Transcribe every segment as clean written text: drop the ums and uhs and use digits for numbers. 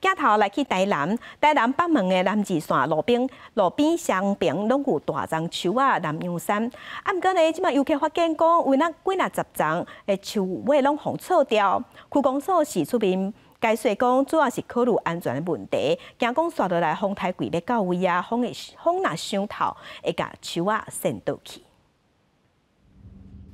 鏡頭來去台南，台南北門的南二線路邊路邊雙爿攏有大叢樹仔南洋杉。啊，毋過呢，這馬遊客發現講，有若幾若十叢的樹尾攏予銼掉。區公所是出面解說講，主要是考慮安全的問題，驚講紲落來風颱季欲到位啊，風會風若傷透，會共樹仔扇倒去。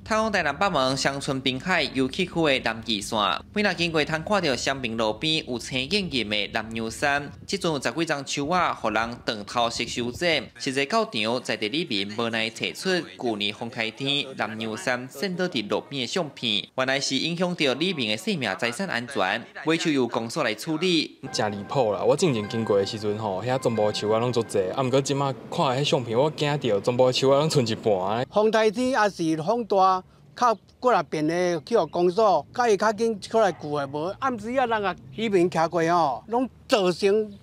探訪台南北門鄉村濱海遊憩區的南二線，每若經過通看著雙爿路邊有青蔭蔭的南洋杉，這陣有十幾叢樹仔，予人斷頭式修剪。實際到場在地里民無奈提出舊年風颱天南洋杉扇倒佇路邊的相片，原來是影響著里民的生命財產安全，尾手由公所來處理。誠離譜啦！我進前經過的時陣吼，遐全部樹仔攏足濟，啊，毋過這馬看彼相片，我驚著全部樹仔攏賰一半。風颱天抑是風大，較過來便的去予公所，較伊較緊出來救的，無暗時啊人啊漁民徛過吼，攏造成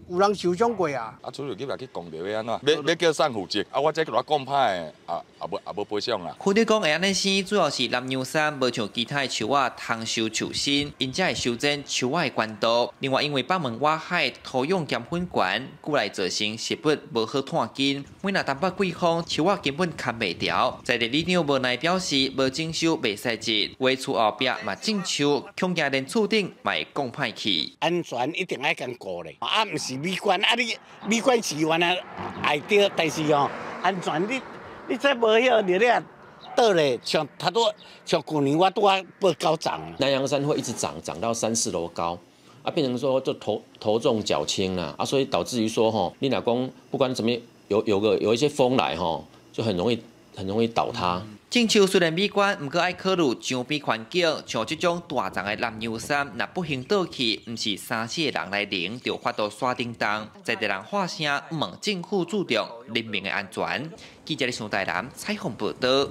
有人受傷過啊！啊，出入去講著欲按怎？欲欲叫啥負責？啊，我這閣講歹的，也也無也無賠償啦。區長講會按呢生，主要是南洋杉無像其他的樹仔通受樹身，𪜶才會修剪樹仔的懸度。另外，因為北門外海土壤鹽分懸，故來造成植物無好湠根。每若東北季風，樹仔根本崁袂牢。在地里長無奈表示，無整修袂使植，有厝後壁嘛種樹，恐驚連厝頂嘛會講歹去。安全一定愛共顧咧，啊，毋是美觀，啊你美觀是原來愛著，但是哦，安全你你這無曉你咧倒咧，像頭拄像舊年我拄仔報九叢。南洋杉會一直長，長到三四樓高，啊，變成說就頭頭重腳輕啦，啊，所以導致於說吼，你若講不管怎麼有有個有一些風來吼，就很容易很容易倒塌。種樹雖然美觀，毋過愛考慮周邊環境，像這種大叢的南洋杉，若不幸倒去，毋是三四個人來拎，就法度徙頂重。在地人喊聲，望政府注重人民的安全。記者李上台南採訪報導。